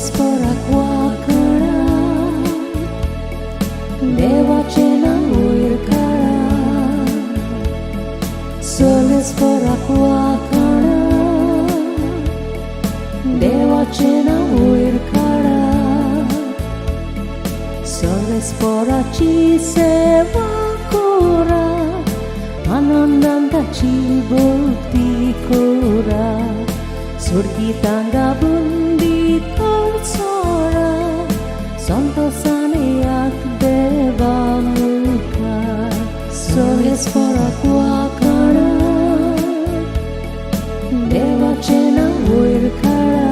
सोलेस्पराक वाकणा देवाचें नांव वयर काडा सोलेस्पराक वाकणा देवाचें नांव वयर काडा सोलेस्पराची सेवा करा आनंदान ताची भक्ती करा स्वर्गीतांगा बुंदी चोरा संतोषाने याक देवा मुखार सोलेस्पराक वाकणा देवाचें नांव वयर काडा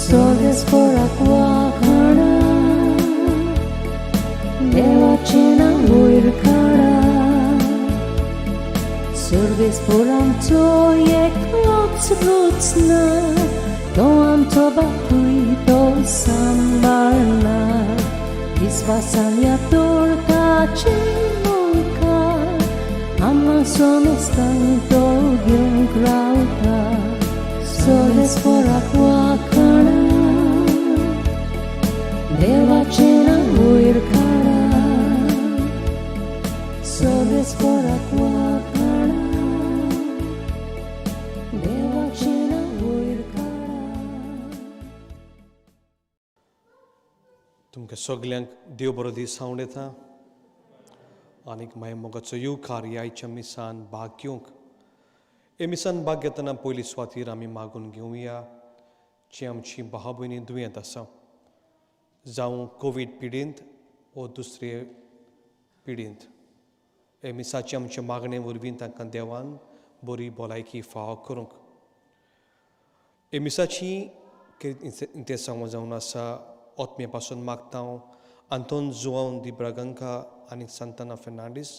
सोलेस्पराक वाकणा देवाचें नांव वयर काडा सर्वेस्परांचो एकलोच रुचना तो आमचो बापूय तो सांबाळना विस्वासान या तोडकाचे मुखार आमकां सोमेस्तांक तो घेवंक रावता सोलेस्पराक वाकणा देवाचें नांव वयर काडा सोलेस्पराक वाकणा देवाचें नांव वयर काडा. तुमकां सगल्यांक देव बरो दीस हांव येता आनीक मागीर मोगाचो येवकार ह्या आयच्या मिसान भाग घेवंक. हे मिसान भाग घेतना पयली सुवातीर आमी मागून घेवया जी आमची भाव भयणी दुयेंत आसा, जावं कोवीड पिडींत वो दुसरे पिडींत. हे मिसाची आमचे मागणे वरवीं तांकां देवान बरी भलायकी फावो करूंक. हे मिसाची इंतेसांव जावन आसा ओतमे पासून मागता हांव आंतोन जुआंव दी ब्रागांका आनी सांताना फेर्नांडीस,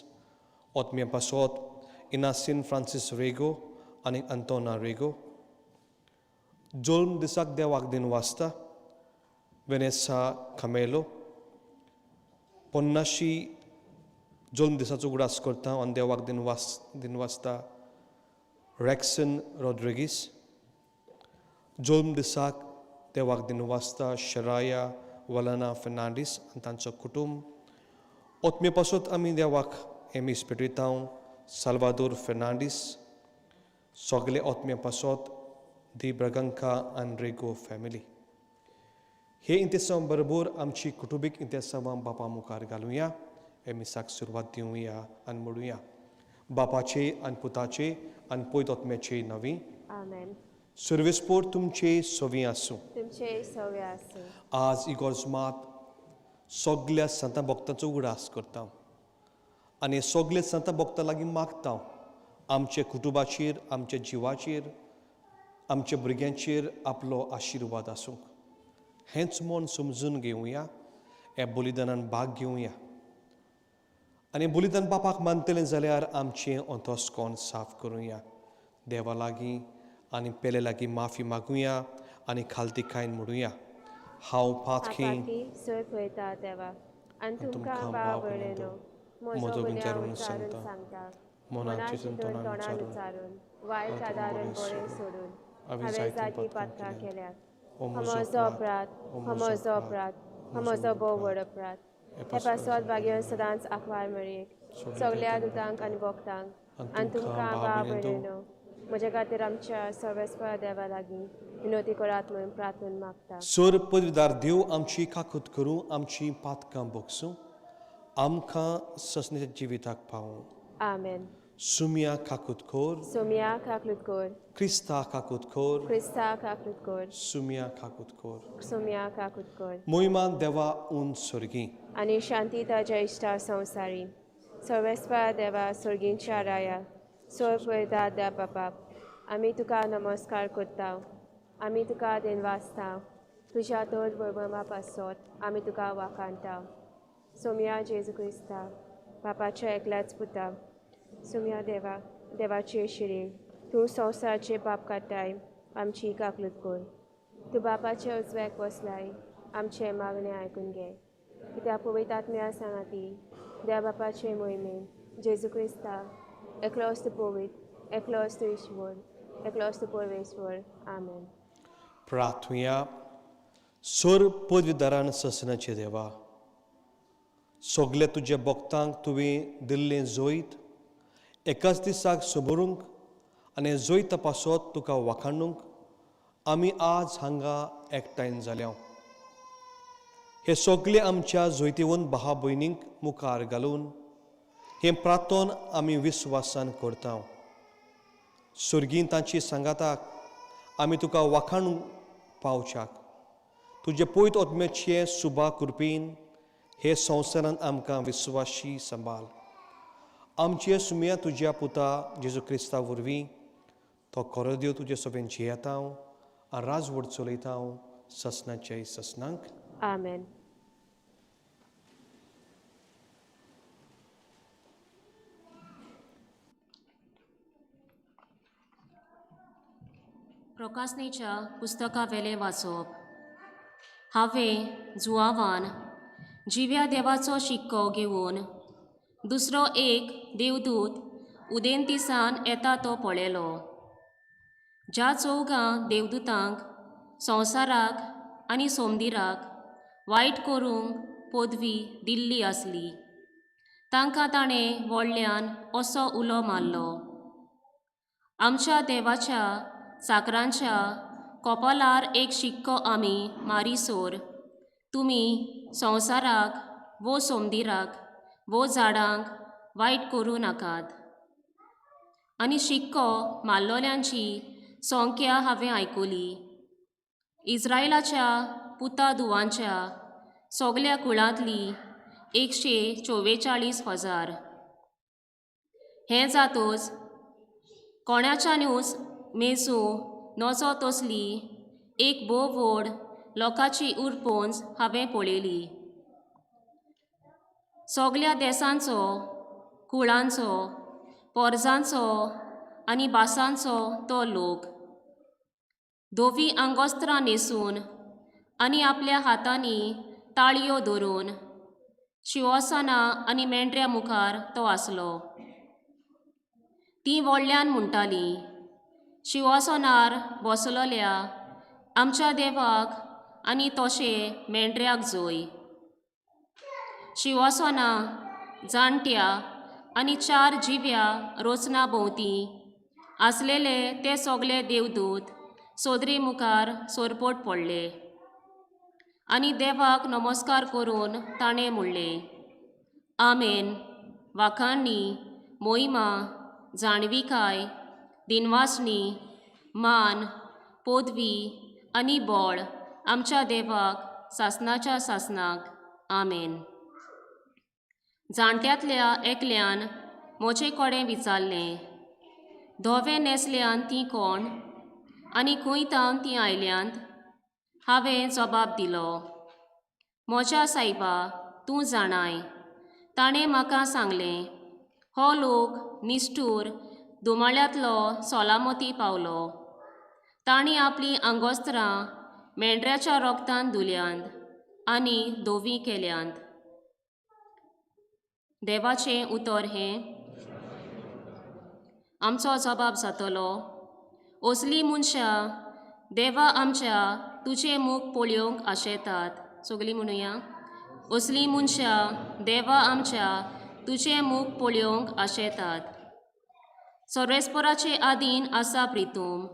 ओतमे पासत इनासीन फ्रांसीस रेगो आनी अंतोना रेगो. जोल्म दिसाक देवाक दिन वाचता वेनेसा खमेलो. पन्नाशी जोल्म दिसाचो उगडास करता आनी देवाक दिन वाचता रॅक्सन रॉड्रिगीस. जोल्म दिसाक देवाक दिन वाचता शराया वलना फेर्नांडीस आनी तांचो कुटुंब. ओतमे पासत आमी देवाक एमीस पेटयता साल्वादोर फेर्नांडीस. सगळे ओतमे पासत दी ब्रगंका आनी रेगो फॅमिली. हे इंतेसांव बरोबर आमची कुटुंबीक इंतेसांवां बापा मुखार घालुया. हे मिसाक सुरवात दिवया आनी म्हणुया बापाचे आनी पुताचे आनी पयत ओतम्याचे नवी. आमेन. सर्वेस्पोर तुमचे सवी आसूं. तुमचे सवे आसूं. आज इगोर्ज मात सगल्या संता भक्तांचो उगडास करता आनी सगल्या संता भक्तां लागीं मागता आमच्या कुटुंबाचेर, आमच्या जिवाचेर, आमच्या भुरग्यांचेर आपलो आशिर्वाद आसूंक. हेंच मन समजून घेवया, ह्या बलिदानान भाग घेवया आनी बलिदान बापाक मानतलें जाल्यार आमचें अंतस्कोण साफ करुया. देवा लागीं आनी पेले लागीं माफी मागुया आनी खालती कायन म्हणुया हांव पातकी पातकी सोय पळयता देवा आनी तुमकां भाव भयणीनो म्हजो गुन्यांव उच्चारून सांगता. मनान मनान चिंतून चिंतून तोंडान तोंडान उच्चारून उच्चारून वायट हांवें आदारून बरें बरें सोडून सोडून हांवें हांवें जायतीं जायतीं पातकां पातकां केल्यांत. केल्यात. हो हो म्हजो म्हजो अपराध, अपराध, हो हो म्हजो म्हजो अपराध, अपराध, हो म्हजो भोव व्हड अपराध. हे हे पासत पासत भाग्य सदांच आंकवार मरयेक सगल्या दुतांक आनी भक्तांक आनी तुमकां भाव भयणीनो म्हज्या खातीर आमच्या सर्वेस्पर देवा लागीं विनवती करात म्हूण प्रार्थना मागता. सोर पदवीदार देव आमची काकूत करूं, आमची पातकां बोगसूं, आमकां ससनेच्या जिविताक पावूं. आमेन. सुमिया काकूत कोर. सोमिया काकलूत कोर. क्रिस्ता काकूत कोर. क्रिस्ता काकलूत कोर. सुमिया काकूत कोर. सोमिया काकूत कोर. मोहिमान देवा उन स्वर्गी आनी शांती ताज्या इश्टा संवसारी. सर्वेस्पर देवा स्वर्गींच्या राया सोय पळयता देव बापा आमी तुका नमस्कार करता. आमी तुका देनवासता. तुज्या तोड वैभवा पासत आमी तुका वाखाणटा. सोमिया जेजू क्रिस्ता बापाच्या एकल्याच पुता सोमिया देवा देवाचे शिरी तूं संवसाराचे पाप काडटाय आमची काकलूत कर. तूं बापाचे उजव्याक बसलाय आमचे मागणें आयकून घे. कित्याक पवित्र आत्म्या सांगाती देव बापाचे मोहिमेन जेजू क्रिस्ता एकलोच तूं पवित्र, एकलोच तूं ईश्वर, एकलोच तूं परमेश्वर. आमेन. प्रार्थुया. सोर पदवीदारान ससनाचे देवा, सगळे तुज्या भक्तांक तुवें दिल्लें जैत एकाच दिसाक सोबरूंक आनी जैता पासत तुका वाखाणूंक आमी आज हांगा एकठांय जाल्या. हे सगळे आमच्या जैतिवंत भाव भयणींक मुखार घालून हें प्रार्थन आमी विस्वासान करता. सुर्गीं तांची सांगाताक आमी तुका वाखाणूंक पावच्याक तुजे पयत आत्म्याचे सुबा कृपेन हे संवसारांत आमकां विस्वाशी सांबाळ. आमचे सुमया तुज्या पुता जेजू क्रिस्ता वरवीं तो खरो देव तुजे सोबेन जियेता आनी राजवट चलयता ससनाचे ससनांक. आमेन. प्रकासनेच्या पुस्तकावेलें वाचप. हांवें जुआवान जिव्या देवाचो शिक्को घेवन दुसरो एक देवदूत उदेंतीसान येता तो पळयलो, ज्या चौगां देवदूतांक संवसाराक आनी सोमदिराक वायट करूंक पदवी दिल्ली आसली, तांकां ताणें व्हडल्यान असो उलो मारलो, आमच्या देवाच्या चाकरांच्या कोपालार एक शिक्को आमी मारीसोर तुमी संवसाराक वो सोमदिराक वो झाडांक वायट करूं नाकात. आनी शिक्को मारलोल्यांची संख्या हांवें आयकुली, इज्रायलाच्या पुता धुवांच्या सगल्या कुळांतली 144,000. हें जातूच कोणाच्यानूच मेजूं नजो तसली एक भोव व्हड लोकांची उरपोंज हांवें पळयली. सगल्या देसांचो, कुळांचो, पोरजांचो आनी भासांचो तो लोक धवी आंगोस्त्रां न्हेसून आनी आपल्या हातांनी ताळयो धरून शिवसना आनी मेंढऱ्या मुखार तो आसलो. तीं व्हडल्यान म्हणटालीं, शिवासनार बसलोल्या आमच्या देवाक आनी तशें मेंढऱ्याक जोय. शिवासना जाणट्या आनी चार जिव्या रोचना भोंवती आसलेले ते सगळे देवदूत सोदरी मुखार सोरपोट पडले आनी देवाक नमस्कार करून ताणें म्हणलें, आमेन. वाखाणणी, मोहिमा, जाणविकाय, दिनवासणी, मान, पदवी आनी बळ आमच्या देवाक सासनाच्या सासनाक. आमेन. जाणट्यांतल्या एकल्यान म्हजे कडेन विचारलें, धवे न्हेसल्यान तीं कोण आनी खंय तावन तीं आयल्यांत? हांवें जबाब दिलो, म्हज्या सायबा, तूं जाणाय. ताणें म्हाका सांगलें, हो लोक निश्ठूर दुमाळ्यांतलो सोलामती पावलो. तांणी आपलीं आंगोस्त्रां मेंढऱ्याच्या रोगतान धुल्यांत आनी धवीं केल्यांत. देवाचें उतर हें. आमचो जबाब जातलो, असलीं मनशां देवा आमच्या तुजें मुख पळोवंक आशेतात. सगलीं म्हणुया, असलीं मनशां देवा आमच्या तुजें मुख पळोवंक आशेतात. सर्वेस्पराचे आदीन आसा प्रितूम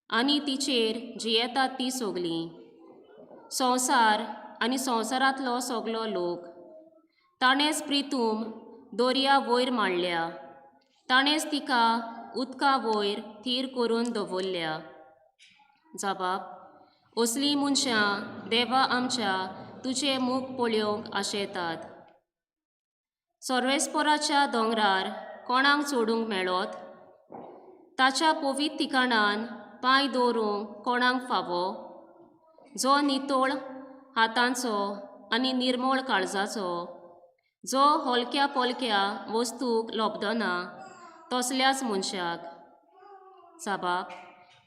आनी तिचेर जियेतात ती सगलीं. संवसार आनी संवसारांतलो सगलो लोक ताणेंच प्रितूम दर्या वयर मांडल्या, ताणेंच तिका उदका वयर थीर करून दवरल्या. जबाब, असलीं मनशां देवा आमच्या तुजें मुख पळोवंक आशेतात. सर्वेस्पराच्या दोंगरार कोणाक चडूंक मेळत? ताच्या पवित्र ठिकाणान पांय दवरूंक कोणाक फावो? जो नितळ हातांचो आनी निर्मळ काळजाचो, जो हलक्या पोलक्या वस्तूक लोबदना तसल्याच मनशाक. साबाब,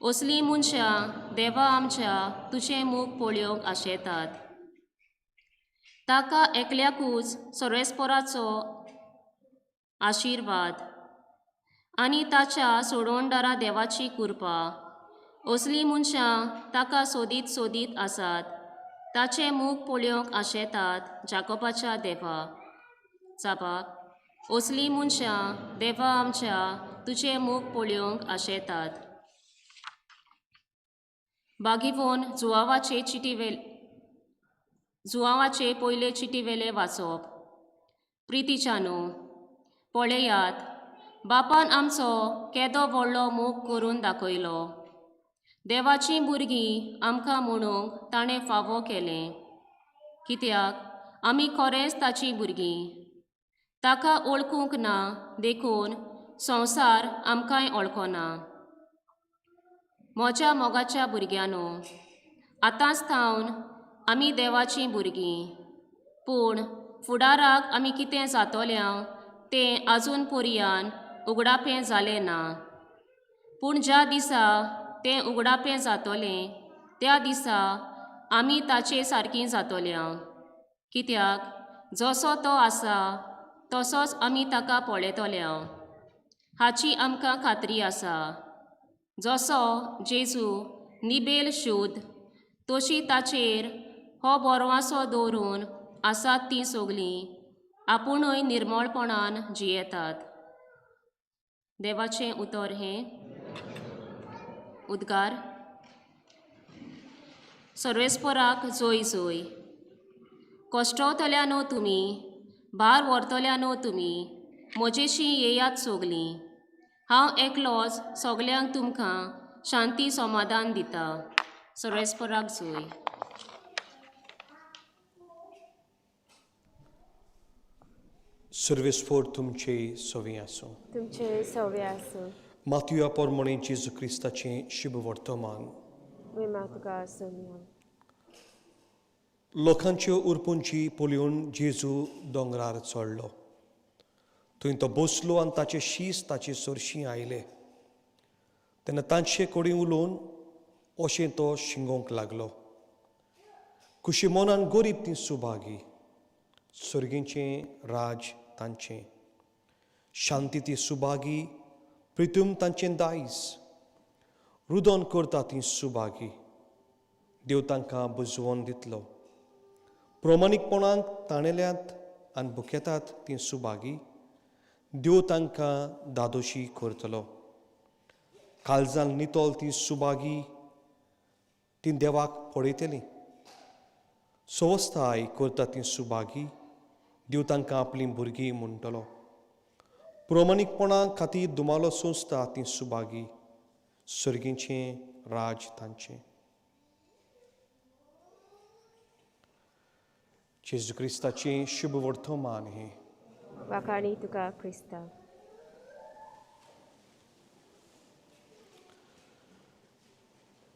असलीं मनशां देवा आमच्या तुजें मुख पळोवंक आशेतात. ताका एकल्याकूच सर्वेस्पराचो आशिर्वाद आनी ताच्या सोडवणदारा देवाची कृपा असलीं मनशां ताका सोदीत सोदीत आसात, ताचें मूख पळोवंक आशेतात जाकोबाच्या देवा. जाबाब, असलीं मनशां देवा आमच्या तुजें मूख पळोवंक आशेतात. बागीवोन जुवावाचे चिटी जुवावाचे पयले चिटी वेले वाचप. प्रितीच्यानू, पळयात, बापान आमचो केदो व्हडलो मोग करून दाखयलो. देवाचीं भुरगीं आमकां म्हणूंक ताणें फावो केलें, कित्याक आमी खरेंच ताचीं भुरगीं. ताका वळखूंक ना देखून संवसार आमकांय वळखना. म्हज्या मोगाच्या भुरग्यांनो, आतांच थावन आमी देवाचीं भुरगीं, पूण फुडाराक आमी कितें जातोल्या तें आजून पर्यान उगडापें जालें ना. पूण ज्या दिसा तें उगडापें जातोलें त्या दिसा आमी ताचे सारकीं जातोल्या, कित्याक जसो तो आसा तसोच आमी ताका पळयतोल्या हाची आमकां खात्री आसा. जसो जेजू निबेल शुद्ध तशी ताचेर हो बोरवासो दवरून आसात तीं सगलीं आपुणूय निर्मळपणान जियेतात. देवाचें उतर हें. उद्गार. सर्वेस्पराक जोय जोय. कश्टवतल्या न्हू तुमी, भार व्हरतल्या न्हू तुमी, म्हजेशी येयात सगलीं. हांव एकलोच सगल्यांक तुमकां शांती समाधान दिता. सर्वेस्पराक जोय. सर्वेस्पोर तुमचे सवी आसूं. तुमचे सवे आसूं. मातुया पोरमणे जेजू क्रिस्ताचें शुभ वर्तमान. महिमा तुका आसूं. लोकांच्यो उरपुंची पळोवन जेजू दोंगरार चडलो. थंय तो बसलो आनी ताचे शीस ताचे सरशीं आयले. तेन्ना तांचे कडेन उलोवन अशें तो शिंगोवंक लागलो. खुशी मनान गरीब ती सुभागी, सर्गीचें राज तांचें. शांती ती सुभागी, प्रितूम तांचें दायज. रुदन करता ती सुभागी, देव तांकां बुजवोन दितलो. प्रमाणीकपणाक ताणेल्यात आनी भुकेतात ती सुभागी, देव तांकां दादोशी करतलो. काळजान नितोल ती सुभागी, ती देवाक पळयतली. सवस्थाय करता ती सुभागी, देव तांकां आपलीं भुरगीं म्हणटलो. प्रमाणीकपणा खातीर दुमालो सोंसता ती सुभागी, सर्गीचें राज तांचें. जेजू क्रिस्ताचें शुभ वर्तमान हें. वाखाणी तुका क्रिस्ता.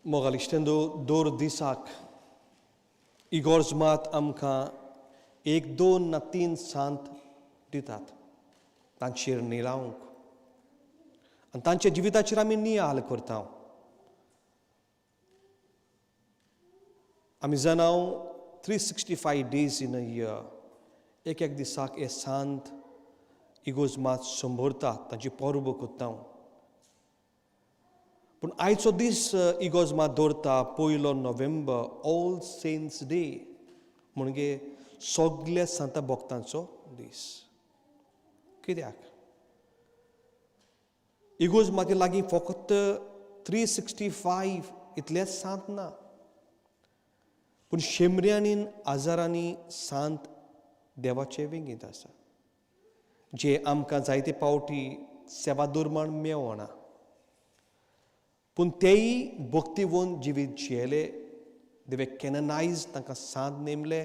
मोगाल इश्टेंदो, दर दिसाक इगोर्ज मात आमकां एक दोन ना तीन सांत दितात तांचेर निलावंक आनी तांच्या जिविताचेर आमी नियाळ करता. आमी जाणाव 365 days in a year एक एक दिसाक हे सांत इगोर्ज मात संबोरता, तांची परब करता. पूण आयचो दीस इगोर्ज मात दवरता 1 नोव्हेंबर, ऑल सेंट्स डे, म्हणजे सगल्या सांता भक्तांचो दीस. कित्याक इगोर्ज माती लागीं फकत 365 इतलेच सांत ना, पूण शेंबऱ्यांनी हजारांनी सांत देवाचे वेंगेंत आसा, जे आमकां जायते पावटी सेवा दुर्माण मेवना, पूण तेय भक्तिवंत जिवीत जियेले. देवे कॅननायज तांकां सांत नेमले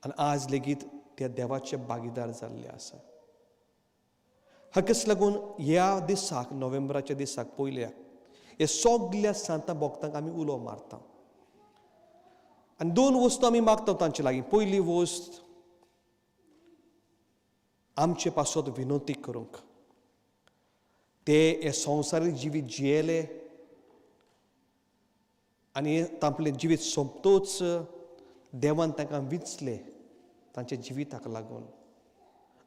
आनी आज लेगीत ते देवाचे भागीदार जाल्ले आसा. हाकाच लागून ह्या दिसाक, नोव्हेंबराच्या दिसाक पयल्या हे सगल्या सांता भक्तांक आमी उलो मारता आनी दोन वस्तू आमी मागता तांचे लागीं. पयली वस्त, आमचे पासत विनोती करूंक. ते हे संवसारीक जिवीत जियेले आनी आपलें जिवीत सोंपतोच देवान तांकां विंचले तांच्या जिविताक लागून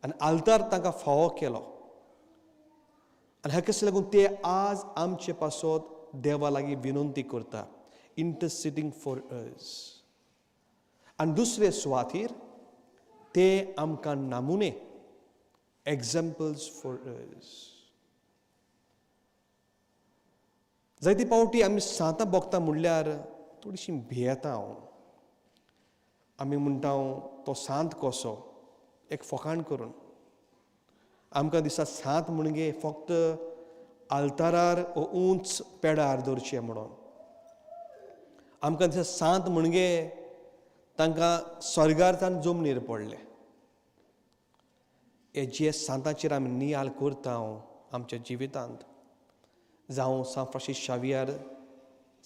आनी आल्तार तांकां फावो केलो आनी हाकाच लागून ते आज आमचे पासत देवा लागीं विनंती करता, इंटरसिडींग फॉर अस. आनी दुसरे सुवातीर ते आमकां नमुने, एग्जाम्पल्स फॉर अस. जायते पावटी आमी सांतां भोगता म्हणल्यार थोडीशी भियेता हांव. आमी म्हणटा तो सांत कसो, एक फकाण करून. आमकां दिसता सांत म्हणगे फक्त आल्तारार ओ उंच पेडार दवरचें म्हणून. आमकां दिसता सांत म्हणगे तांकां स्वर्गार ताण जमनीर पडले. हे जे सांताचेर आमी नियाळ करता आमच्या जिवितांत, जावं सांत फ्रांसीस शावियार,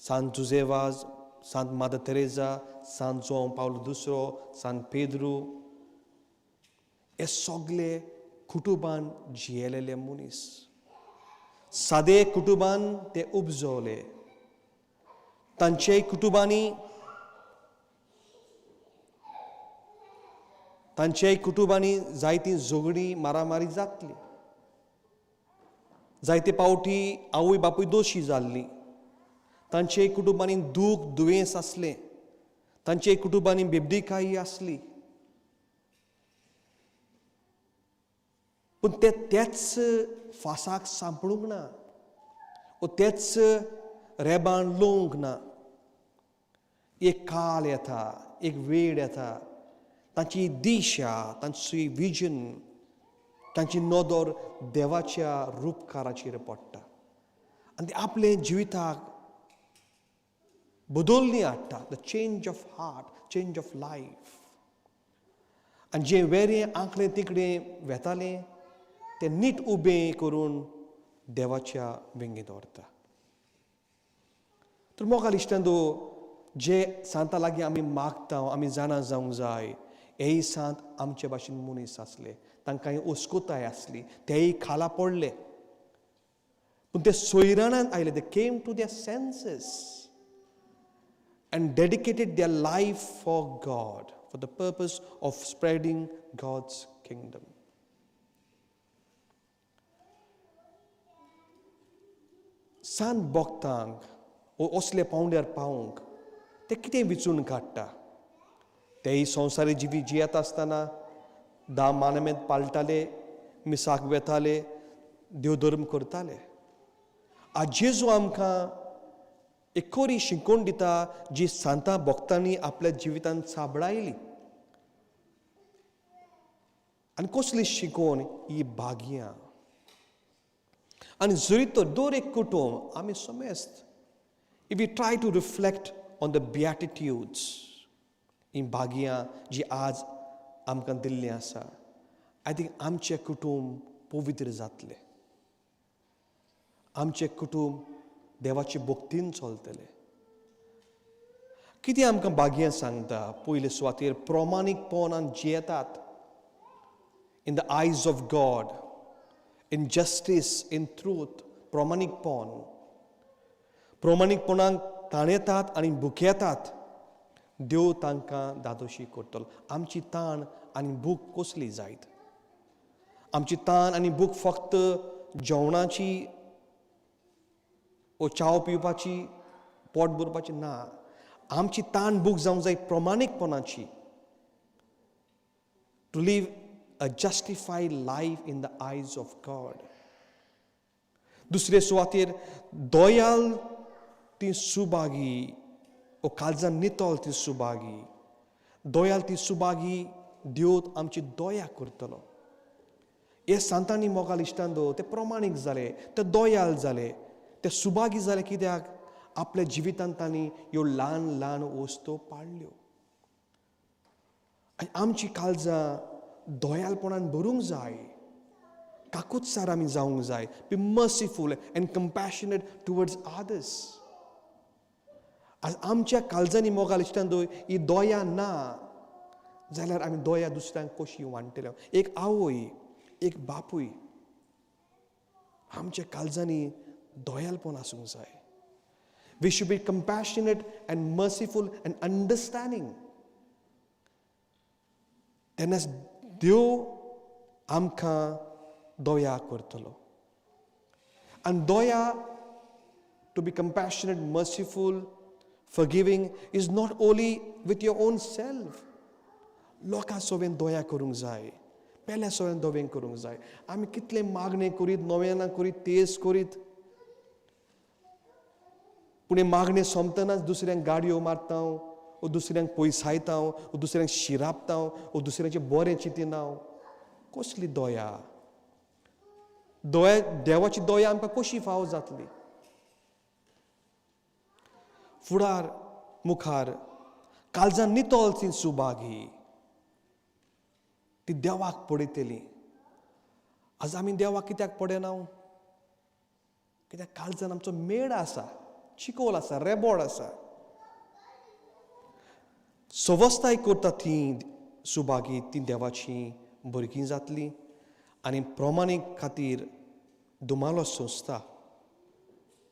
सांत जुजेवाज, सांत मादर तेरेजा, सांत जोंव पावलो दुसरो, सांत पेद्रू, हे सगले कुटुंबान जियेलेले मनीस. सादे कुटुंबान ते उपजवले. तांचे कुटुंबांनी जायतीं झगडीं मारामारी जातली. जायते पावटी आवय बापूय दोशी जाल्ली. तांचे कुटुंबांनी दूख दुयेंस आसलें. तांचे कुटुंबांनी बेबदीकाय आसली. पूण ते तेच फासाक सांपडूंक ना ओ तेच रेबान लोवंक ना. एक काल येता, एक वेळ येता, तांची दिशा, तांची विजन, तांची नदर देवाच्या रुपकाराचेर पडटा आनी ते आपले जिविताक बदलणी हाडटा. The change of heart, change of life. आनी जें वेरें आंकलें तिकडें वेतालें तें नीट उबें करून देवाच्या वेंगेंत दवरता. तर मोगाल इश्टांनो, जे सांता लागीं आमी मागता, आमी जाणा जावंक जाय, हेय सांत आमचे भाशेन मनीस आसले, तांकां अस्कुताय आसली, तेय खाला पडले, पूण ते सोयराणान आयले. They came to their senses and dedicated their life for God, for the purpose of spreading God's kingdom. सांत भक्तांक ओ असले पावंड्यार पावंक ते कितें विचून काडटा? तेय संवसारी जिवी जियेता आसतना धा मानमेंत पाळटाले, मिसाक वेताले, देवधर्म करताले. आज जेजू आमकां एक कोरी शिकोवन दिता जी सांतां भक्तांनी आपल्या जिवितांत साबळायली. आनी कसली शिकोवन? ही भाग्यां. आनी जरी तर दर एक कुटुंब आमी समेस्त, if you try to reflect on the beatitudes, ही भाग्यां जी आज आमकां दिल्लीं आसा, I think आमचें कुटुंब पवित्र जातलें, आमचें कुटुंब देवाचे भक्तीन चलतलें. कितें आमकां भाग्यां सांगता? पयले सुवातेर प्रमाणीकपणान जियेतात, in the eyes of God, in justice, in truth. प्रमाणीकपण, प्रमाणीकपणाक ताणेतात आनी भुकेतात, देव तांकां दादोशी करतलो. आमची ताण आनी भूक कसली जायत? आमची ताण आनी भूक फक्त जेवणाची ओ चाव पिवपाची, पोट भरपाची ना. आमची ताण भूक जावंक जाय प्रमाणीकपणाची, to live a justified life in the eyes of God. दुसरे सुवातेर दयाल ती सुभागी, ओ काळजान नितळ ती सुभागी, दयाल ती सुभागी, देव आमची दया करतलो. हे सांतांनी मोगाल इश्टांनो, ते प्रमाणीक जाले, ते दयाल जाले, ते सुभागी जाले. कित्याक? आपल्या जिवितांत तांणी ह्यो ल्हान ल्हान वस्तू पाळ्ळ्यो. आनी आमची काळजां दयालपणान भरूंक जाय, काकुत्सार आमी जावंक जाय, be merciful and compassionate towards others. आज आमच्या काळजांनी मोगाल इश्टांनो ही दया ना जाल्यार आमी दया दुसऱ्यांक कशी वांट्टले? एक आवय, एक बापूय, आमच्या काळजांनी दयालपण आसूंक जाय. We should be compassionate and merciful and understanding. तेन्नाच देव आमकां दया करतलो. आनी दया To be compassionate, merciful, forgiving is not only with your own self. लोकां सोवेन दया करूंक जाय, पेल्या सोवेन दवें करूंक जाय. आमी कितले मागणें करीत, नोवेनां करीत, तेज करीत, पूण हें मागणें सोंपतनाच दुसऱ्यांक गाडयो मारता वो दुसऱ्यांक पयसायता वो दुसऱ्यांक शिरापता वो दुसऱ्यांचें बरें चिंतिना. कसली दया? दया, देवाची दया आमकां कशी फावो जातली? फुडार मुखार काळजान नितळ ती सुभागी, ती देवाक पळयतली. आज आमी देवाक कित्याक पळयना? कित्याक काळजान आमचो मेळ आसा, चिकोल आसा, रेबोड आसा. सवस्ताय करता ती सुभागी, ती देवाची भुरगीं जातली. आनी प्रमाणीक खातीर दुमालो सोंसता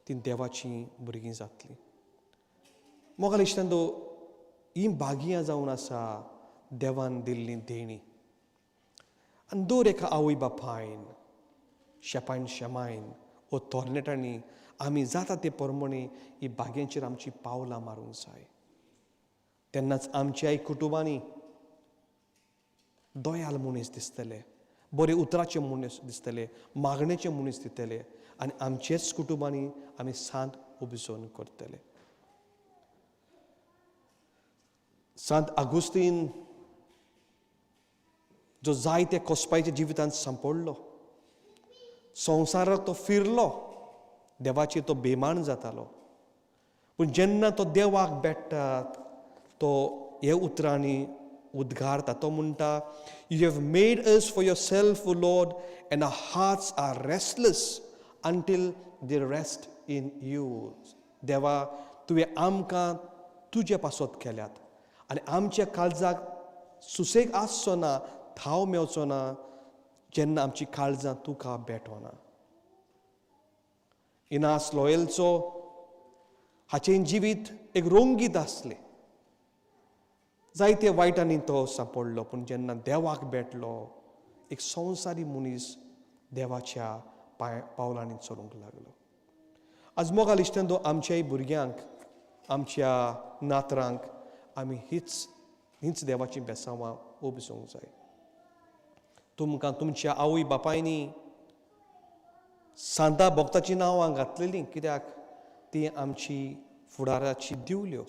ती देवाची भुरगीं जातली. मोगाल इश्टांनो, ही भाग्यां जावन आसा देवान दिल्ली देणी. आनी दर एका आवय बापायन, शेपायन शेमायन वो तरणाट्यांनी आमी जाता ते प्रमाणे ही भाग्यांचेर आमची पावलां मारूंक जाय. तेन्नाच आमच्याय कुटुंबांनी दयाल मनीस दिसतले, बरे उतराचे मनीस दिसतले, मागणेचे मनीस दितले आनी आमचेच कुटुंबांनी आमी सांत उपजोवन करतले. सांत आगुस्तीन जो जायते कोसपायच्या जिवितांत सांपडलो, संवसाराक तो फिरलो, देवाचेर तो बेमान जातालो. पूण जेन्ना तो देवाक भेट्टा तो हे उतरांनी उद्गारता. तो म्हणटा, you have made us for yourself, O Lord, and our hearts are restless until they rest in you. देवा, तुवें आमकां तुजे पासत केल्यात आनी आमच्या काळजाक सुसेग आसचो ना, थाव मेवचो ना जेन्ना आमची काळजां तुका भेटना. इनास लोयलचो हाचें जिवीत एक रोंगीत आसलें. जायते वायटांनी तो सांपडलो, पूण जेन्ना देवाक भेटलो एक संवसारी मनीस देवाच्या पावलांनी चलूंक लागलो. आज मोगाल इश्टांनो, आमच्याय भुरग्यांक, आमच्या नातरांक आमी हीच देवाचीं बेसांवां उपजोवंक जाय. तुमकां तुमच्या आवय बापायनी सांता भक्ताचीं नांवां घातलेलीं, कित्याक ती आमची फुडाराची दिवल्यो.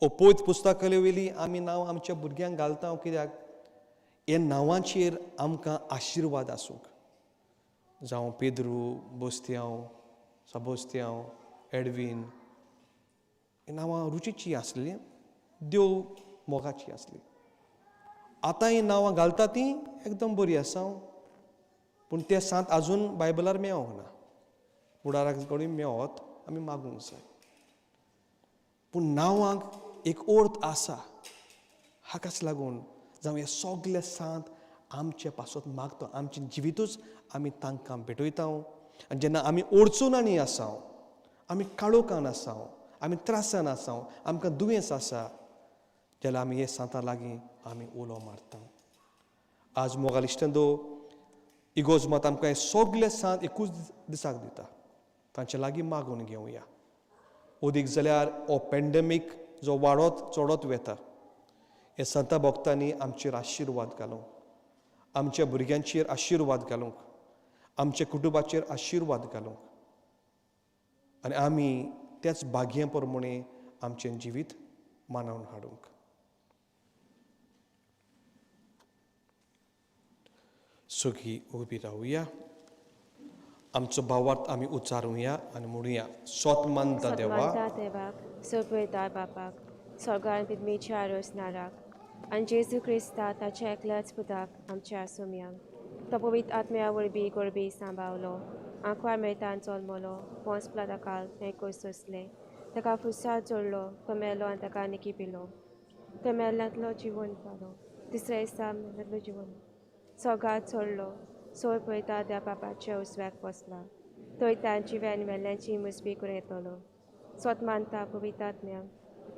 ओपोयत पुस्तकाले वयली आमी नांव आमच्या भुरग्यांक घालता, कित्याक हे नांवांचेर आमकां आशिर्वाद आसूंक. जावं पेद्रू, बोस्त्यांव, साबोस्त्यांव, एडवीन, ही नांवां रुचीची आसली, देव मोगाची आसली. आतां ही नांवां घालता ती एकदम बरी आसा, पूण ते सांत आजून बायबलार मेवोंक ना. फुडाराक कडेन मेवत आमी मागूंक जाय. पूण नांवांक एक अर्थ आसा. हाकाच लागून जावं हे सगळे सांत आमचे पासत मागता, आमचें जिवितूच आमी तांकां भेटयता. आनी जेन्ना आमी अडचणांनी आसा, आमी काळोखान आसा, आमी त्रासान आसा, आमकां दुयेंस आसा, जाल्यार आमी हे सांतां लागीं आमी उलो मारता. आज मोगाल इश्टांनो, इगोर्ज मात आमकां हे सगळे सांत एकूच दिसाक दिता. तांचे लागीं मागून घेवया. ओदीक जाल्यार हो पेंडेमीक जो वाडत चडत वता, हे संता भक्तांनी आमचेर आशिर्वाद घालूंक, आमच्या भुरग्यांचेर आशिर्वाद घालूंक, आमच्या कुटुंबाचेर आशिर्वाद घालूंक आनी आमी त्याच भाग्या प्रमाणे आमचें जिवीत मानून हाडूंक. सगळीं उबी रावया, आमचो भावार्थ आमी उच्चारुया आनी म्हणुया. सोत मानता देवा, देवाक, सोपयता बापाक, स्वर्गान पिदमीच्या रोसनाराक आनी जेजू क्रिस्ता ताच्या एकल्याच पुताक आमच्या सोमयांक, तो पवित्र आत्म्या वरवीं गोरबी सांबावलो, आंकवार मेळटान जल्मलो, पोंस प्लाताकाल हें कोस सोंसलें, ताका फुसार जोडलो, तो मेलो आनी ताका निकी पिलो, तो मेल्ल्यांतलो जिवन जालो, तिसऱ्या दिसा मेल्ल्यांतलो जिवन स्वर्गार चडलो, सोय पळयता त्या बापाच्या उजव्याक बसला, थंय तांची आनी मेल्ल्यांची मुजबी करून येतलो. स्वत मानता पवित्र आत्म्याक,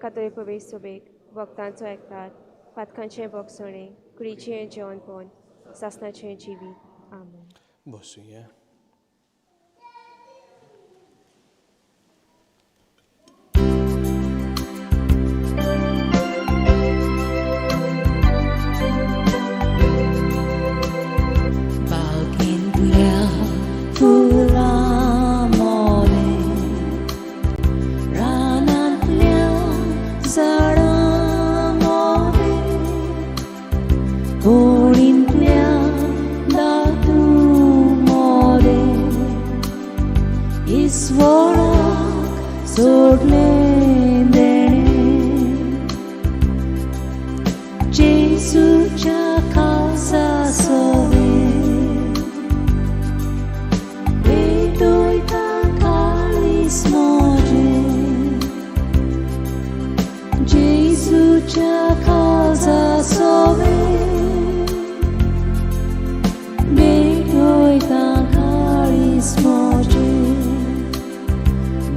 कातोय पवित्र सोबेक, भक्तांचो एकतात, पातकांचें भोगसणें, कुडीचें जेवणपण, सासणाचें जिवीत. आमेन. बसुया. सोडलें देणें जेजूच्या काळजा सोवें पेटयता काळीज म्हजें जेजूच्या काळजा सोवें पेटयता काळीज म्हजें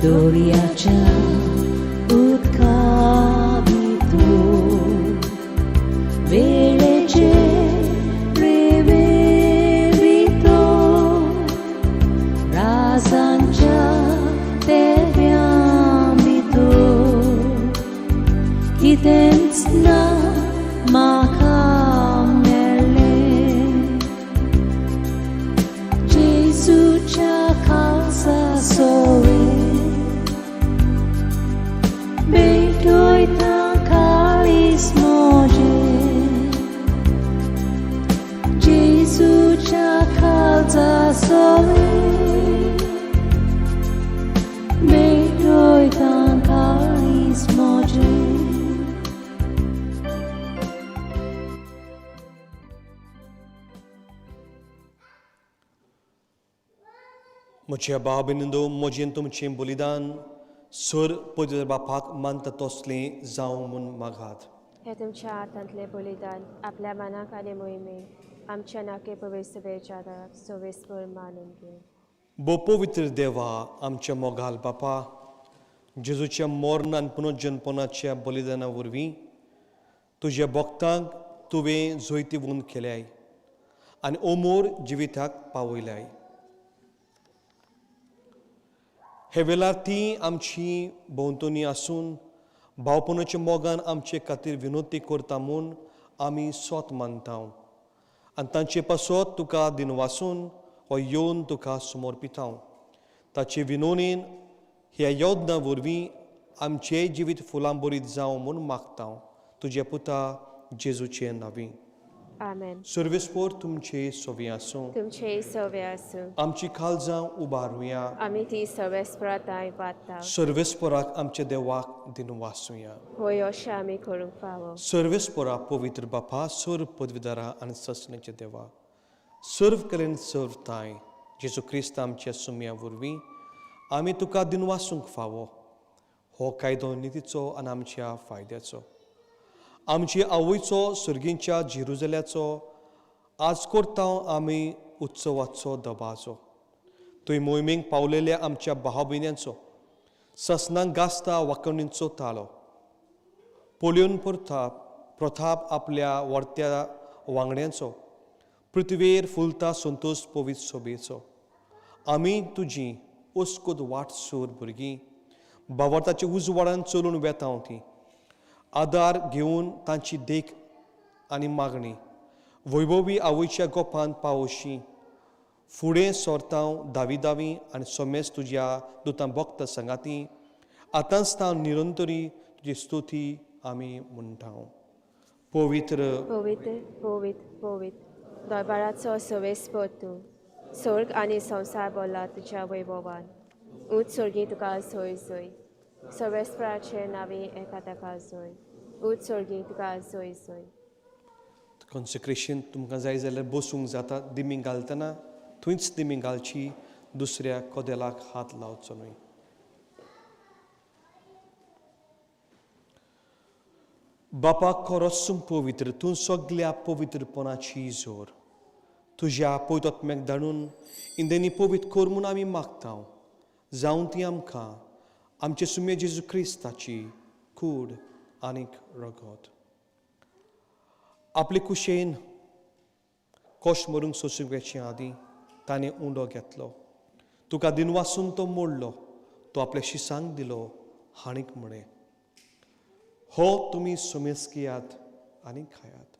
दर्याच्या उदका भितर वेळेचे रेंवे भितर राजांच्या तेऱ्या भितर कितेंच ना म्हाका मेळ्ळें जेजूच्या काळजा सोवें पेटयता काळीज म्हजें जेजूच्या काळजा सोवें पेटयता काळीज म्हजें. म्हज्या भाव भयणींनो, म्हजें तुमचें बलिदान सर पवित्र बापाक मानता तसलें जावं म्हूण मागात. हे तुमच्या हातांतलें बलिदान आपल्या मनाक आनी मोहिमेक आमच्या नाके पवित्र बेचाराक सोवेस्पर मानून घेवं. भो पवित्र देवा, आमच्या मोगाल बापा, जेजूच्या मर्ण आनी पुनर्जनपणाच्या बलिदाना वरवीं तुज्या भक्तांक तुवें जैतिवंत केल्याय आनी अमोर जिविताक पावयल्याय. हे वेळार ती आमची भोंवतणी आसून भावपणाच्या मोगान आमचे खातीर विनोती करता म्हूण आमी सोत मानता आनी तांचे पासत तुका दिनवासून हो येवन तुका समर्पिता. ताचे विनोनीन ह्या योजना वरवीं आमचें जिवीत फुलां बरीत जावं म्हूण मागता, तुज्या पुता जेजूचे नांवी. आमेन. सर्वेस्पोर तुमचे सोवी आसूं. तुमचेय सवे आसूं. आमची काळजां उबारुया. आमी ती सर्वेस्पराताय वाडटा. सर्वेस्पोराक आमच्या देवाक दिनवासुया. होय, अशें आमी करूंक फावो. सर्वेस्पोरा, पवित्र बापा, सर्व पदवीदारा आनी ससण्याच्या देवा, सर्व कलेन सर्व ताय, जेजू क्रिस्त आमच्या सुम्या वरवीं आमी तुका दिनवासूंक फावो. हो कायदो नितीचो आनी आमच्या फायद्याचो. आमची आवयचो सर्गींच्या जेरुजल्याचो आज करता आमी उत्सवाचो दबाजो. थंय मोहिमेक पावलेल्या आमच्या भाव भयण्यांचो ससनांक गाजता वाकणींचो तालो पोलियोन प्रताप आपल्या वर्त्या वांगड्यांचो पृथ्वेर फुलता संतोष पवित्र सोबेचो. आमी तुजी ओस्कोद वाट सोर भुरगीं बावर्ताच्या उजवाडान चलून वेता ती आदार घेवन तांची देख आनी मागणी वैभवी आवयच्या गोपान पावोशी फुडें सोरतांव दावी दावी आनी सोमेस तुज्या दुतां भक्त संगाती आतांच तांव निरंतरी तुजी स्तुती आमी म्हणटा. पवित्र पवित्र पवित्र पवित्र दरबाराचो सवेस्पर तूं, स्वर्ग आनी संवसार भरला तुज्या वैभवान. ऊंच स्वर्गी तुका सोय सोय, सर्वेस्पराचे नांवी एका ताका सोय. ऊंच स्वर्गी तुका सोय सोय. कॉन्सिक्रेशन तुमकां जाय जाल्यार बसूंक जाता. दिमी घालतना थंयच दिमी घालची, दुसऱ्या कदेलाक हात लावचो न्हय. बापा खरोच पवित्र, तूं सगल्या पवित्रपणाची जोर. तुज्या पवित्र धाडून इंदेनी पवित्र कर म्हूण आमी मागता. जावं ती आमकां आमचे सुम्ये जेजू क्रिस्ताची कूड आनीक रगत. आपले कुशेन कोश मरूंक सोसूंक वेचे आदीं ताणें उंडो घेतलो, तुका दिनवासून तो मोडलो, तो आपल्या शिसांक दिलो हाणीक म्हळें, हो तुमी सोमेस घेयात आनी खायात,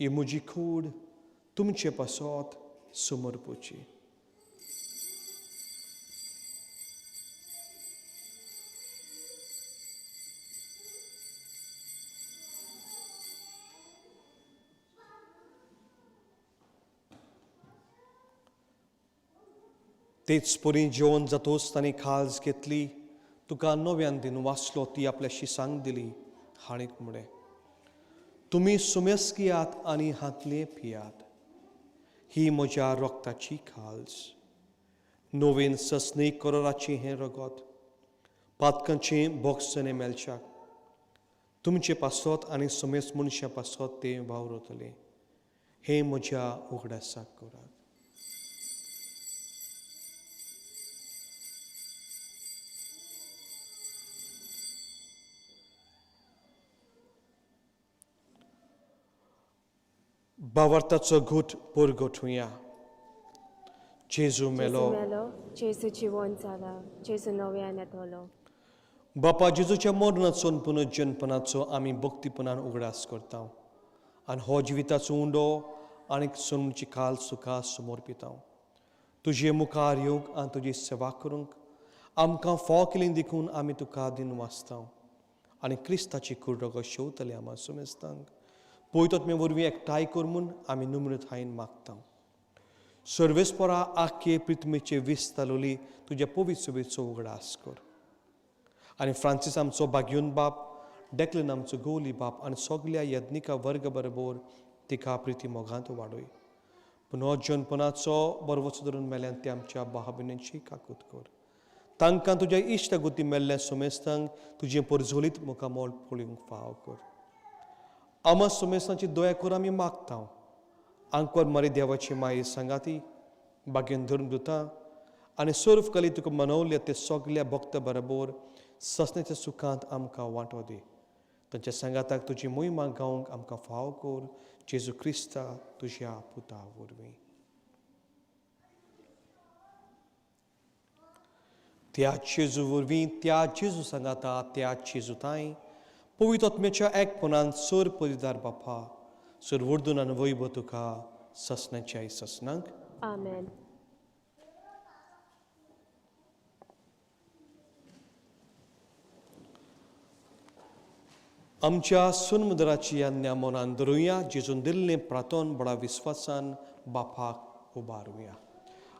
ही म्हजी कूड तुमचे पासत समर्पुची. तेच परी जेवण जातोच ताणें खाज घेतली, तुका नव्यान दिन वाचलो ती आपल्या शिसांक दिली हाणीक म्हळें, तुमी सुमेस घेयात आनी हातले पियात, ही म्हज्या रोगताची खाल्स, नवीन ससनी करोराची हें रगत, पातकांचें बोगसणें मेळच्याक तुमचे पासत आनी सुमेस मनशां पासत तें वावरतलें, हें म्हज्या उगडासाक करात. बावर्ताचो घूट पुरगोठुया. जेजू मेलो, जेजू जिवन जाला, जेजू नव्यान येतलो. बापा जेजूच्या मरणाचो पुनर्जनपणाचो आमी भक्तीपणान उगडास करता आनी हो जिविताचो उंडो आनी सोनची काल सुखा समोर पिता. तुजे मुखार येवंक आनी तुजी सेवा करूंक आमकां फाव केली देखून आमी तुका दिन वाचता आनी क्रिस्ताची कुरडो शेवतले आमा सुमेस्तांक पयतोत्मे वरवीं एकठांय कर म्हूण आमी नम्रतायेन मागता. सर्वेस्परा आख्खे पृथ्वीचे वीस तालोली तुज्या पवित्र सुबेचो उगडास कर आनी फ्रांसीस आमचो बागयोन बाप, डेक्लन आमचो गोली बाप आनी सगल्या यज्ञिका वर्ग बरोबर तिका प्रिती मोगांत वाडय. पूण हो जनपणाचो बरवचो धरून मेल्यान ते आमच्या भाव-भयणींची काकूत कर. तांकां तुज्या इश्ट गुती मेल्ल्या सुमेस्तांक तुजें परजोलीत मुखामोल पळोवंक फाव कर. आमा सुमेस्तांची दया कर आमी मागता. आंकोर मरे देवाची माये सांगाती बागेन धरून दुता आनी सर्व कली तुका मनवल्या ते सगल्या भक्त बरोबर ससण्याच्या सुखांत आमकां वांटो दी. तांच्या सांगाताक तुजी मोहिमा गावंक आमकां फाव कर, जेजू क्रिस्ता तुज्या पुता वरवीं. त्या जेजू वरवीं, त्या जेजू सांगाता, त्या जेजू तांय पवित्र आत्म्याच्या एकपणान सर परिदार बापा सर वर्दून आनी वैभव तुका ससनाच्या ससनांक. आमेन. आमच्या सुनमुद्राची आज्ञा मनान धरुया, जेजून दिल्लें प्रार्थन बडा विस्वासान बापाक उबारुया.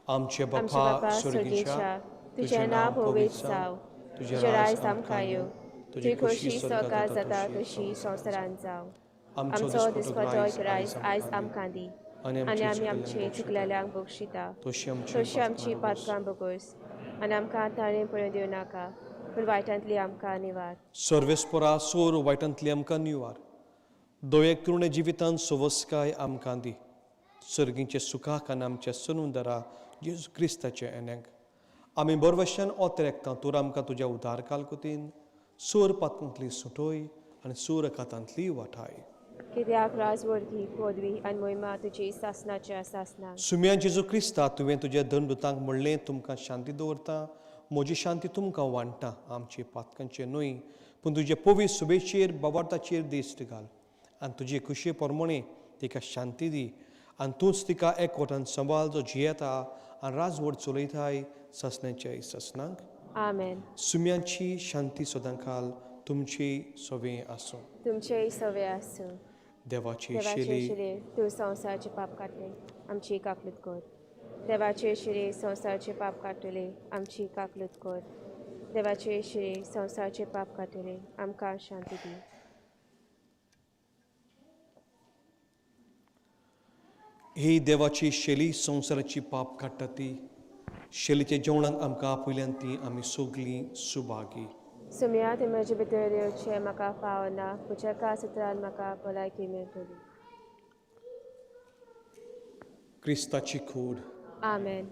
आमचे बापा स्वर्गीच्या, तुजें नांव पवित्र जावं, तुजें राज आमकां येवं, तुजी खोशी स्वर्गात जाता तशी संवसारांत जावं. आमचो दिसपटो रायस आयज आमकां दी आनी आमी आमचे चुकलेल्यांक बक्षिता तशी आमची पातकां बगोस आनी आमकां ताणें पळोवन दिवं नाका, पूण वायटांतली आमकां निवार. सर्वेस्परा सोर वायटांतली आमकां निवार. दोये करुणे जिवितांत सवस्काय आमकां दी. सर्गींचे सुखाक आनी आमच्या सनुंदरा जेजू क्रिस्ताचे एन्यांक आमी बरवशान ओतरेकता तूं आमकां तुज्या उदार कालकुतीन सोर पातकांतली सुटोय आनी सोर खातांतली वाठाय. कित्याक राजवर्गी पदवी आनी मोहिमा तुजी सासनाच्या सासनाक. सुम्या जेजू क्रिस्ता, तुवें तुज्या दंडुतांक म्हणलें, तुमकां शांती दवरता, म्हजी शांती तुमकां वांट्टा. आमचे पातकांचे न्हय पूण तुजे पवित्र सुबेचेर बाबार्थाचेर दिश्ट घाल आनी तुजे खुशये प्रमाणे तिका शांती दी आनी तूंच तिका एकवटान सांबाळ जो जियेता आनी राजवट चलयताय ससनाच्या ससनांक. आमेन. सुम्यांची शांती सदांकाल तुमची सवे आसूं. तुमचेय सवे आसूं. देवाची देवाचे शिली शिरे तूं संवसाराचे पाप काडले, आमची काकलूत कर. देवाचे शिरे संवसाराचे पाप काडटले, आमची काकलूत कर. देवाचे शिरे संवसाराचे पाप काडटले, आमकां शांती दी. ही देवाची शेली संवसाराची पाप काडटा ती शेलीच्या जेवणाक आमकां आपयल्यान ती आमी सगलीं सुभागी. सुमया ते म्हजे भितर येवचें म्हाका फावना, म्हज्या एका सुत्रान म्हाका भलायकी मेळटली. क्रिस्ताची कूड. आमेन.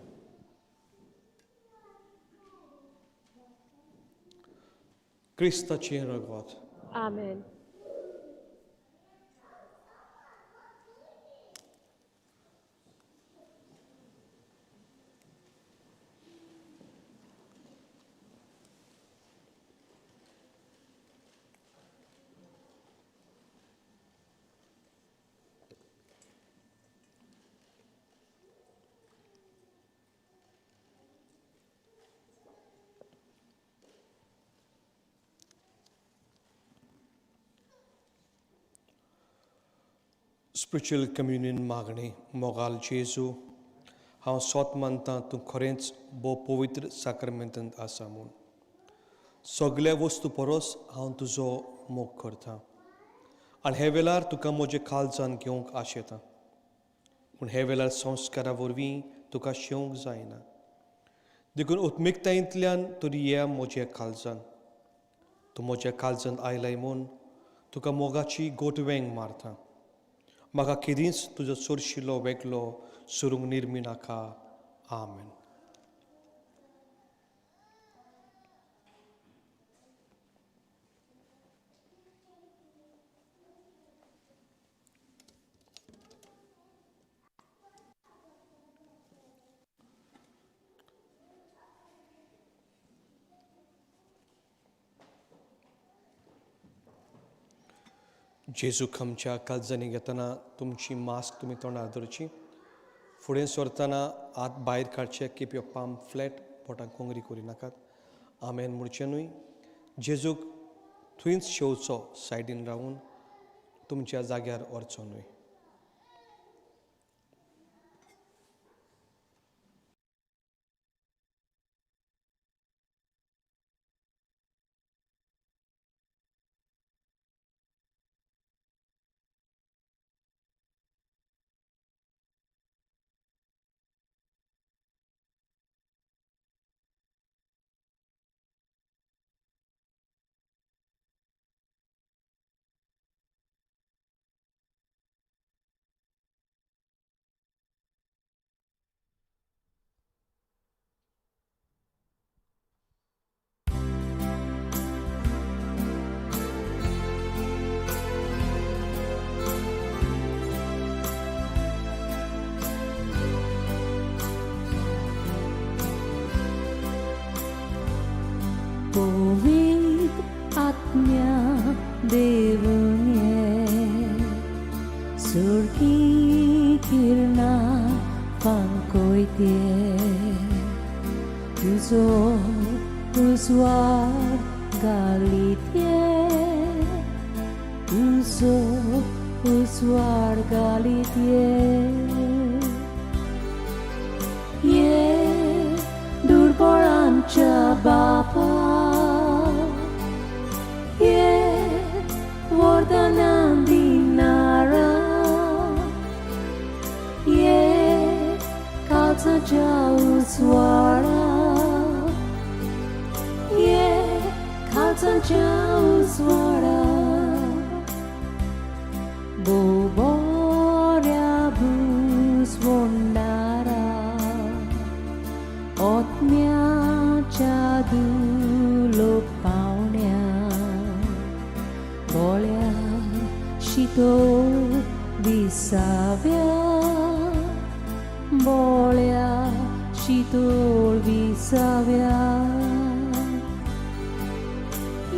क्रिस्ताचें रगत. आमेन. स्पिरिच्युअल कम्युनियन मागणी. मोगाल जेजू, हांव सोत मानता तूं खरेंच भोव पवित्र साक्रमेंतांत आसा म्हूण. सगल्या वस्तू परस हांव तुजो मोग करता आनी हे वेळार तुका म्हजे काळजान घेवंक आशेता, पूण हे वेळार संस्कारा वरवीं तुका शेवंक जायना. देखून उत्मिकतायेंतल्यान तरी ये म्हज्या काळजान. तूं म्हज्या काळजान आयलाय म्हूण तुका मोगाची गोटवेंग मारता. म्हाका केदींच तुजो चडशिलो वेगळो सरूंक निर्मी नाका. आमेन. जेजूक आमच्या काळजांनी घेतना तुमची मास्क तुमी तोंडार धरची. फुडें सरतना हात भायर काडचे. Keep your palm flat. बोटां कोंगरी करी नाकात. आमेन म्हणचें न्हय. जेजूक थंयच शेवचो, सायडीन रावून तुमच्या जाग्यार व्हरचो न्हय. पवित्र आत्म्या देवून ये, सुर्गी किरणां फांकयते, तुजो उजवाड घालीत ये, तुजो उजवाड घालीत ये. ये दुर्बळांच्या बापा, ये वरदानां दिणारा, ये काळजाच्या उजवाडा, ये काळजाच्या उजवाडा. भोव बऱ्या भुजवणारा, आत्म्याच्या दुलो पावण्या, बोळ्या शितोळ विसाव्या, बोळ्या शितोळ विसाव्या.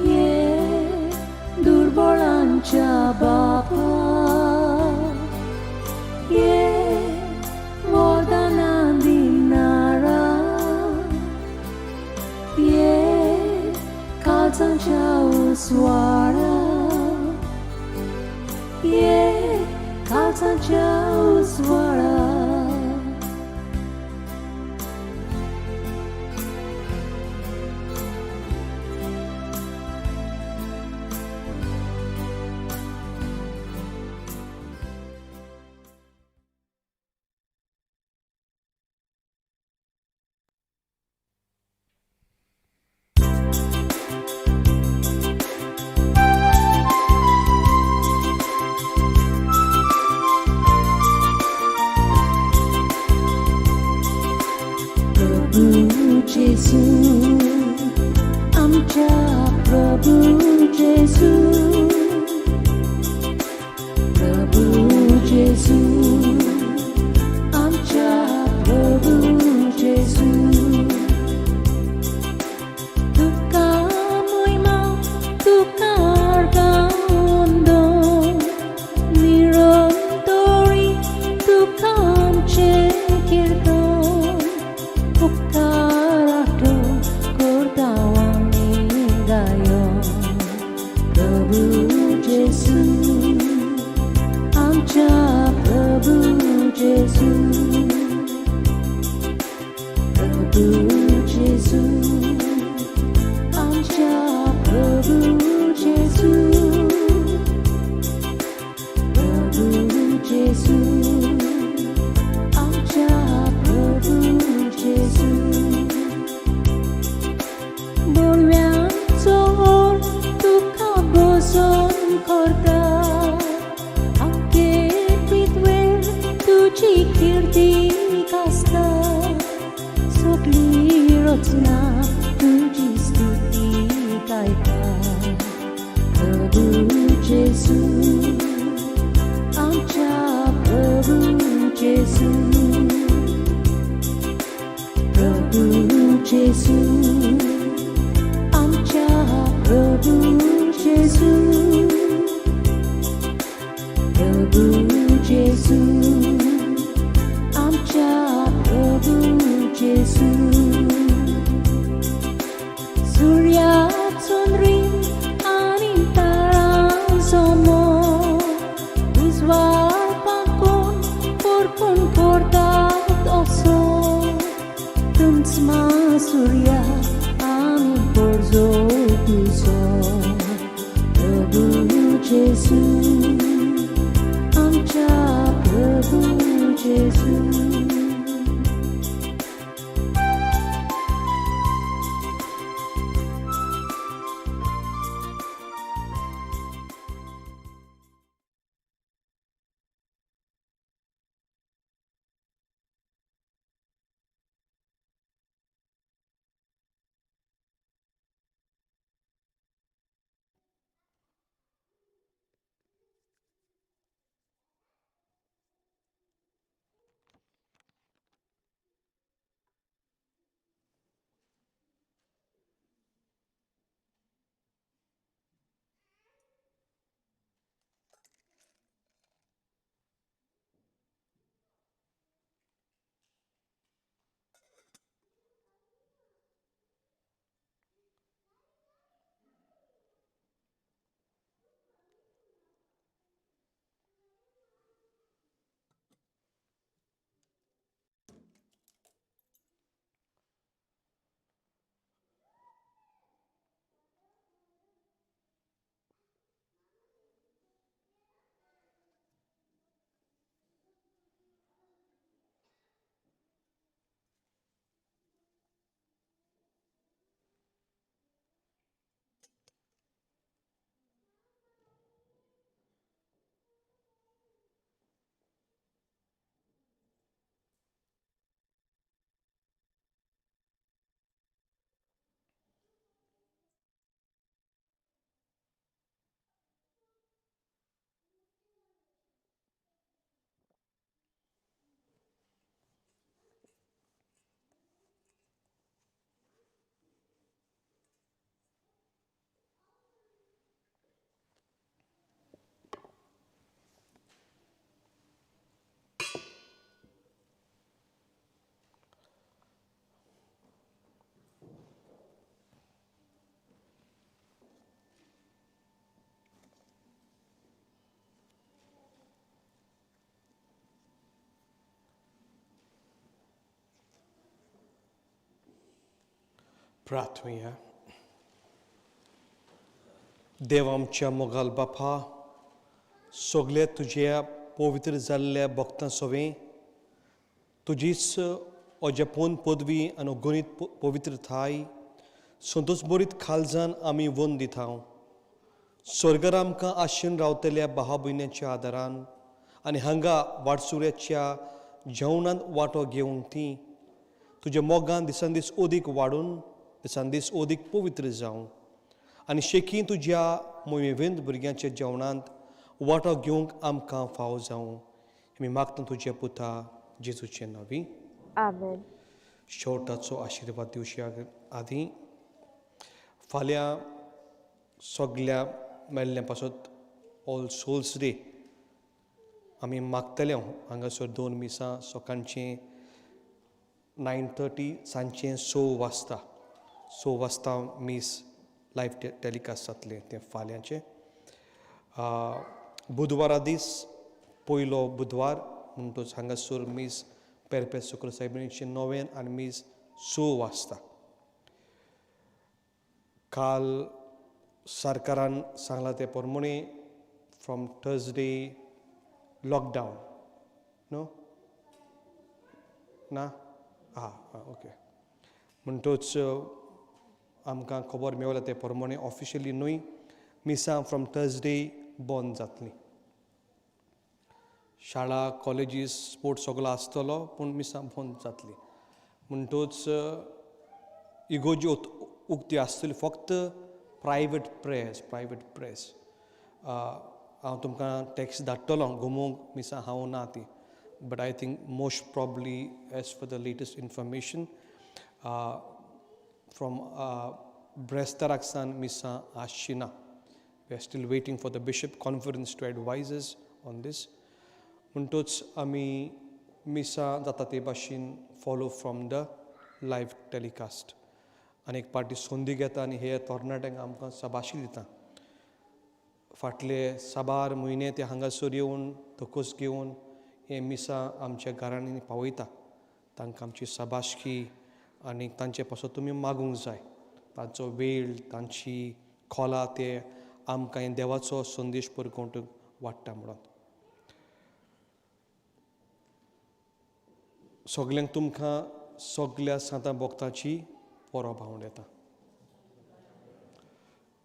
ये दुर्बळांच्या बापा, ये वरदानां दिणारा, ये काळजाच्या उजवाडा, ये काळजाच्या उजवाडा. प्रभू जेजू, आमच्या प्रभू जेजू, प्रभू जेजू, आमच्या प्रभू जेजू. तुका मोहिमा, तुका अर्गां, निरंतरी तुका आमचें कीर्तन. उपकाराटो करता आमी गायो. प्रभू जेजू, आमच्या प्रभू जेजू, प्रभू जेजू, आमच्या रचना तुजी स्तुती गायता. प्रभू जेजू, आमच्या प्रभू जेजू. प्रभू जेजू, आमच्या प्रभू जेजू. प्रभू जेजू, आमच्या प्रभू जेजू. सूर्या चंद्री आनी तारांचो मोग उजवाड पाकोवन परपून करतात असो तुमच सूर्या आमी परजो तुजो. प्रभू जेजू, आमच्या प्रभू जेजू. प्रार्थुया. देव आमच्या मोगाल बापा, सगळे तुज्या पवित्र जाल्ल्या भक्तां सवें तुजीच अजपून पदवी आनी गणीत पवित्रताय संतोष बरीत खालजान आमी वन दिता. स्वर्गार आमकां आशेन रावतल्या भावा भयण्याच्या आदारान आनी हांगा वाटसुऱ्याच्या जेवणांत वांटो घेवंक ती तुज्या मोगान दिसान दीस अदीक वाडून दिसान दीस अदीक पवित्र जावं आनी शेकी तुज्या मोहिमेंत भुरग्यांच्या जेवणांत वांटो घेवंक आमकां फावो जावं. आमी मागता तुज्या पुता जेजूचे नांवी. आमेन. शेवटाचो आशिर्वाद दिवच्या आदीं फाल्यां सगल्या मेल्ल्या पासत ऑल सोल्स डे आमी मागतले. हांगासर 2 मिसां, सकाळचें 9:30, सांजचें 6 वाजता. 6 वाजता मीस लायव टेलिकास्ट जातलें तें फाल्यांचें. बुधवारा दीस पयलो बुधवार म्हणटच हांगासर मीस पेरपेत शुक्र सायबिणीचें 9 आनी मीस 6 वाजता. काल सरकारान सांगलां तें प्रमाणे फ्रॉम थर्सडे लॉकडावन न्हू ना आं ओके. म्हणटच आमकां खबर मेवल्या ते प्रमाणे ऑफिशियली न्हय मिसां फ्रॉम थर्सडे बंद जातली. शाळा कॉलेजीस स्पोर्ट्स सगलो आसतलो पूण मिसां बंद जातली. म्हणटच इगोज्यो उक्त्यो आसतल्यो, फक्त प्रायवेट प्रेयर्स, प्रायवेट प्रेयर्स. हांव तुमकां टॅक्स धाडटलो गोमोंक मिसां हांव ना ती, but I think most probably as for the latest information from ब्रेस्ताराक सान मिसां आसची ना. We are still waiting for the bishop conference to advise us on this. म्हणटूच आमी मिसां जाता ते भाशेन follow from the live telecast. आनी एक पार्टी संदी घेता आनी हे तरणाट्यांक आमकां शाबाशी दिता. फाटले साबार म्हयने ते हांगासर येवन तकस घेवन हे मिसां आमच्या घरांनी पावयता. तांकां आमची शाबासकी आनी तांचे पासत तुमी मागूंक जाय. तांचो वेळ, तांची खोला ते आमकां हे देवाचो संदेश परगटूंक वाडटा म्हणून सगल्यांक तुमकां सगल्या सांतां भक्ताची परब हांव येता.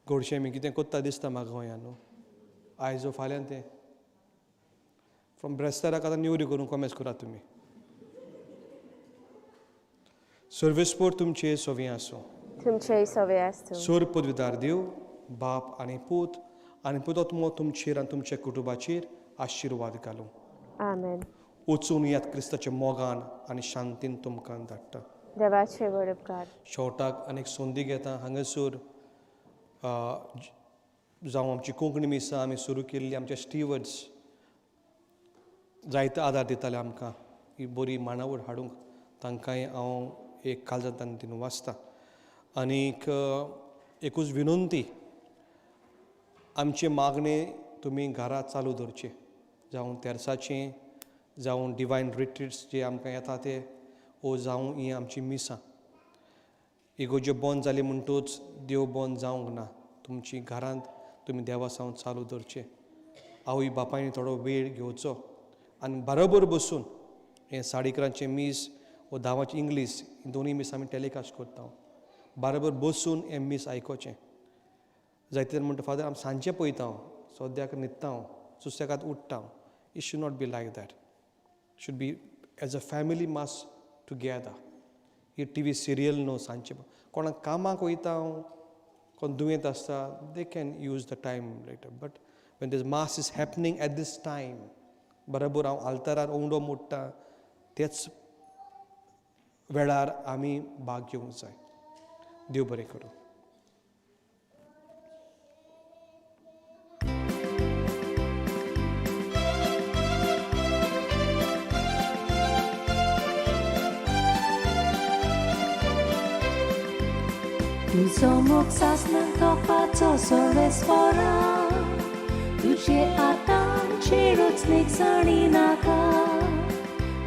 गोडशें आमी कितें कोत्ता दिसता म्हाका गोंयांत न्हू, आयज फाल्यां तें फ्रॉम ब्रेस्ताराक आतां नेवरी करूंक कोमेस करात तुमी. सर्वेस्पोर तुमचे सवी आसूं. तुमचेय सवे आसूं. सोर पदवीदार देव बाप आनी पूत आनी पुतोत्मो तुमचेर आनी तुमच्या कुटुंबाचेर आशिर्वाद घालूं. आमेन. वचून यात क्रिस्ताच्या मोगान आनी शांतीन तुमकां धाडटा. देवाचे व्हड उपकार. शेवटाक आनी एक संदी घेता हांगासर जावं आमची कोंकणी मिसां आमी सुरू केल्ली, आमच्या स्टिवर्ड्स जायतो आदार दिताले आमकां ही बरी मांडावळ हाडूंक, तांकांय हांव एक काळजांतल्यान दिवन वाचता. आनीक एकूच विनंती, आमचें मागणें तुमी घरा चालू दवरचें, जावं तेर्साचें, जावं डिवायन रिट्रीट्स जे आमकां येता ते, ओ जावं ही आमची मिसां. इगोज्यो बंद जाली म्हणटूच देव बंद जावंक ना. तुमची घरांत तुमी देवा सावन चालू दवरचें. आवय बापायन थोडो वेळ घेवचो आनी बरोबर बसून हें 11:30 मीस वो 10 इंग्लीश, ही दोनूय मीस आमी टेलिकास्ट करता, बरोबर बसून हें मीस आयकोचें. जायते जाण म्हणटा, फादर आमी सांजचें पळयता हांव, सद्याक न्हिदता हांव, सुसेगाद उठ्ठा हांव. It should not be like that. Should be as a family mass together. He T V serial न्हू सांजचें. कोणाक कामाक वयता हांव, कोण दुयेंत आसता, they can use the time later, but when this mass is happening at this time, बरोबर हांव आल्तारार ओंवडो मोडटा तेच वेळार आमी भाग घेवंक जाय. देव बरें करूं. तुजो मोग सासणाक तोपाचो सर्वेस्पोरा, तुजे आतांचे रचणेक जाणी नाका.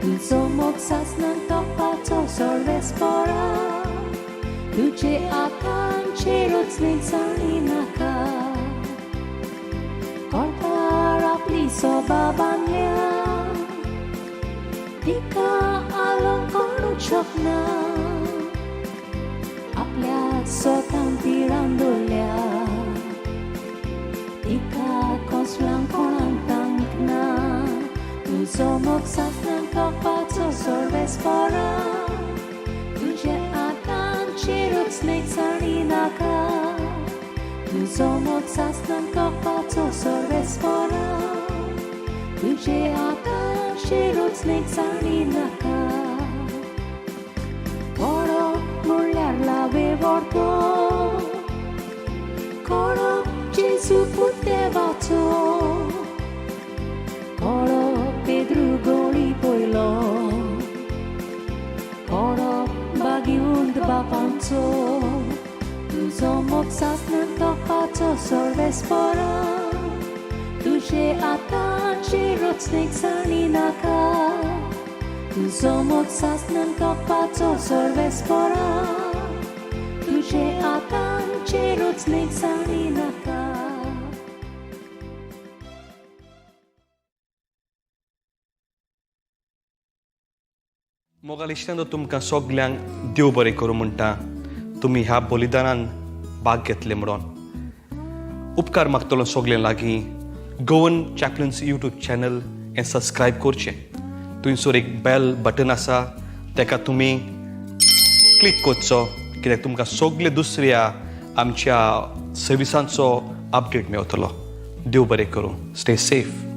तुजो मोग सासणाक तोपाचो सर्वेस्पोरा, तुजे आतांचे रचणेक जाणी नाका. कोळपार आपली सोबा बांदल्या, तिका आलोवंक कोणूच शकना. आपल्या सोतान ती रांदोल्या, तिका कसलांक कोणाक तांक ना. तुजो मोग सासणाक तोपाचो सर्वेस्पोरा, तुजे आतांचे रचणेक जाणी नाका. तुजो मोग सासणाक तोपाचो सर्वेस्पोरा, तुजे आतांचे रचणेक जाणी नाका. कोडो म्हणल्यार लावे व्हरतो, कोडो जेजू पूत देवाचो, कोडो पेद्रू गोळी पयलो, कोडो बागिवंत बापांचो. तुजो मोग सासणाक तोपाचो सर्वेस्पोरा, तुजे आतांचे रचणेक जाणी नाका. तुजो मोग सासणाक तोपाचो सर्वेस्पोरा, तुजे आतांचे रचणेक जाणी नाका. मोगाल इश्टांनो, तुमकां सगल्यांक देव बरें करूं म्हणटा. तुमी ह्या बलिदानान भाग घेतले म्हणून उपकार मागतलो सगल्यां लागीं. गोवन चॅपलन्स यूट्यूब चॅनल हें सबस्क्रायब करचें. थंयसर एक बेल बटन आसा, तेका तुमी क्लिक करचो. कित्याक तुमकां सगळे दुसऱ्या आमच्या सर्विसांचो अपडेट मेवतलो. देव बरें करूं. Stay safe.